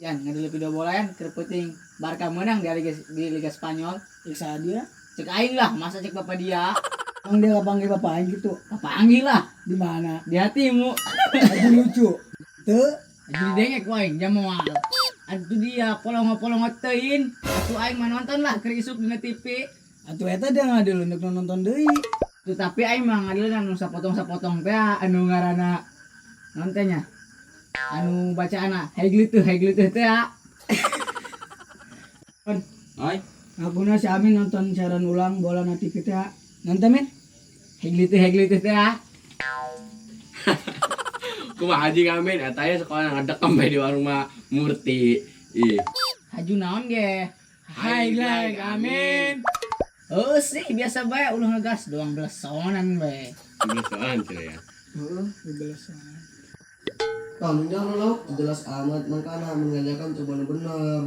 Yan, ngadili video bola yan, keur peuting Barca menang di Liga Spanyol. Cek saha dia? Cek aing lah, masa cek bapak dia? Emang dia gak panggil bapak aing gitu? Panggil lah. Di mana? Di hatimu. Aduh lucu. Teu. Jadi dengek ku aing jam moal. Atuh dia polongo-polongo teuing. Atuh aing mah nonton lah keur isuk dina TV. Atuh eta dia ngadil untuk nonton deui. Tuh tapi aing mah ngadil anu sapotong-sapotong teh anu ngaranna naon teh nya? Anu bacaanna hegliteuh teh. Oi, Akuna si Amin nonton siaran ulang bola na TV teh. Nonton Min? Hegliteuh teh. Kumaha haji ngamen eta ya sekolah ngadekem bae di warung mah Murti. Ih. Haju naon ge? Hai like amin. Oh sih biasa bae ulah ngegas doang belesonan bae. Belesonan cenah ya. Heeh, belesonan. Tah jangan lo jelas amat makana mengajarkan coba nu bener.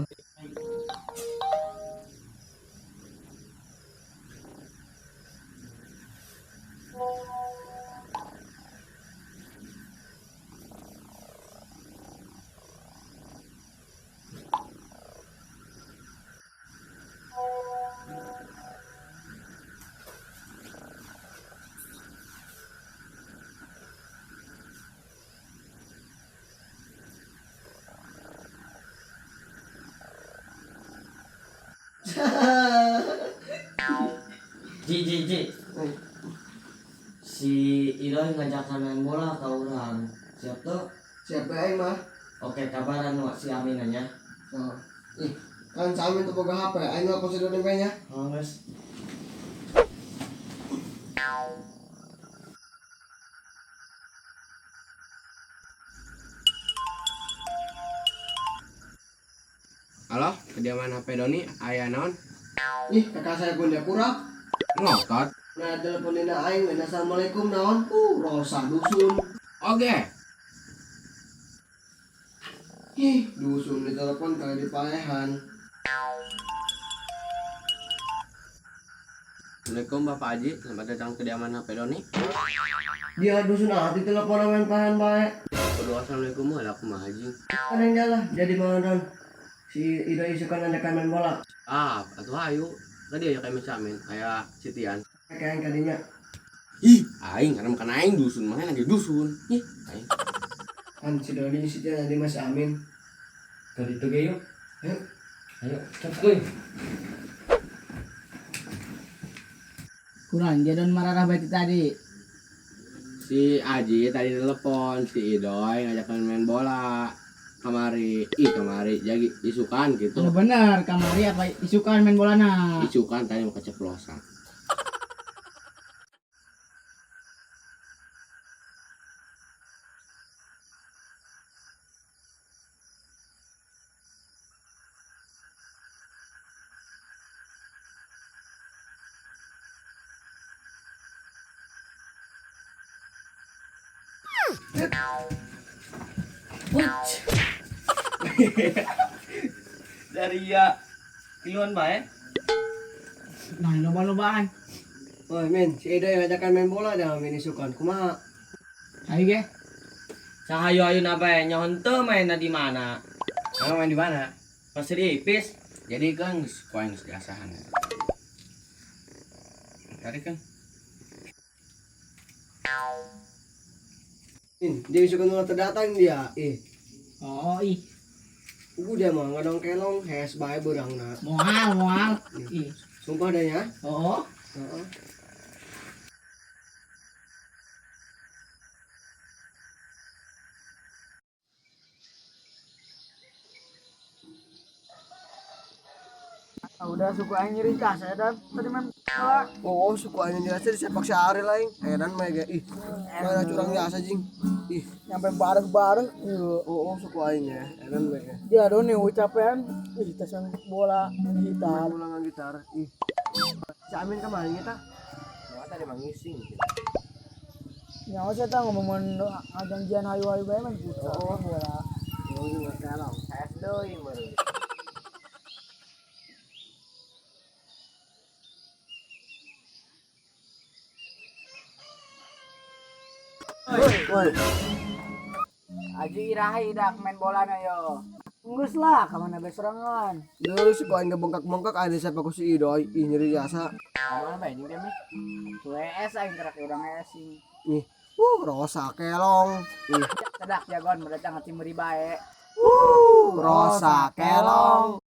Ji, ji, ji. Si Iroy ngajakan main bola ke urang. Siap tuh? Siap aing mah. Oke, kabaran wa si Amin nya. Oh. Ih, kan si Amin tuh boga HP, aing mah pasti udah nya. Oh, guys. Halo, kediaman HP Doni aya naon? Ih, kakak saya pun dia kurang. Ngotot. Nah, teleponin aing, main assalamualaikum naon? Rosa dusun. Oke. Ih, dusun ditelepon kali di paehan. Assalamualaikum Bapak Haji, selamat datang ke kediaman HP Doni. Dia dusun ah ditelepon main paehan bae. Kudu assalamualaikum lah kumaha Haji. Kan yang jalan jadi mana don? Si Ido isukan ngajakan main bola. Ah, atuh ayo. Tadi aya kami Amin, aya Sitian. Kayak yang kadinya. Ih, aing karena makan aing dusun, mana lagi dusun. Ih, aing. Kan si Doni Sitian tadi Mas Amin. Ke ditu ge yuk. Ayo. Ayo, cepet kuy. Kurang dia don mararah bae tadi. Si Aji tadi telepon si Idoy ngajakan main bola kamari, ih kamari jadi isukan gitu. Anu bener kamari apa isukan main bola na. Isukan tadi mau keceplosan. Dari ya kiluan bae. Nah, loba-lobaan. Woi Min, si Ido yang ngajakan main bola dah Min isukan. Kumaha? Ayo ge. Sahayu ayu na bae nyaho teu mainna di mana? Emang main di mana? Pasir Ipis. Jadi kan geus ku aing geus diasahan. Tadi kan Min, dia isukan ulah terdatang dia. Ih, Oh, ih. ugu dia mah ngadong kelong hes bae beurangna. Moal, moal. Ih. Sumpah dah ya. Oh. Heeh. Udah suku aing nyeri kah saya dah tadi main bola. Oh, suku aing jelas disepak si Ari lain. Heran mah ge. Ih, mana curang biasa jing. Ih, Nyampe bareng-bareng. Iya. oh, oh suku aing ya. Heran mah ge. Dia dong nih ucapan, ih tas main bola main gitar. Main bola gitar. Ih. Si Amin kemarin kita. Ya tadi mah ngising. Nyawa saya tahu ngomong janjian hayu-hayu bae main futsal bola. Oh, juga Kelong, hes deui meureun. Woi, Aji iraha idak main bola na yo. Geus lah, ka mana bae sorangan. Geus ku aing bengkak-bengkak aya disepak ku si Idoy. Ih, nyeri jasa. Mana bae jeung teh mah. Tuh es aing gerak urang es sing. Ih, rosa kelong. Ih, Cedak jagoan mendatang hati meri bae. Rosa kelong.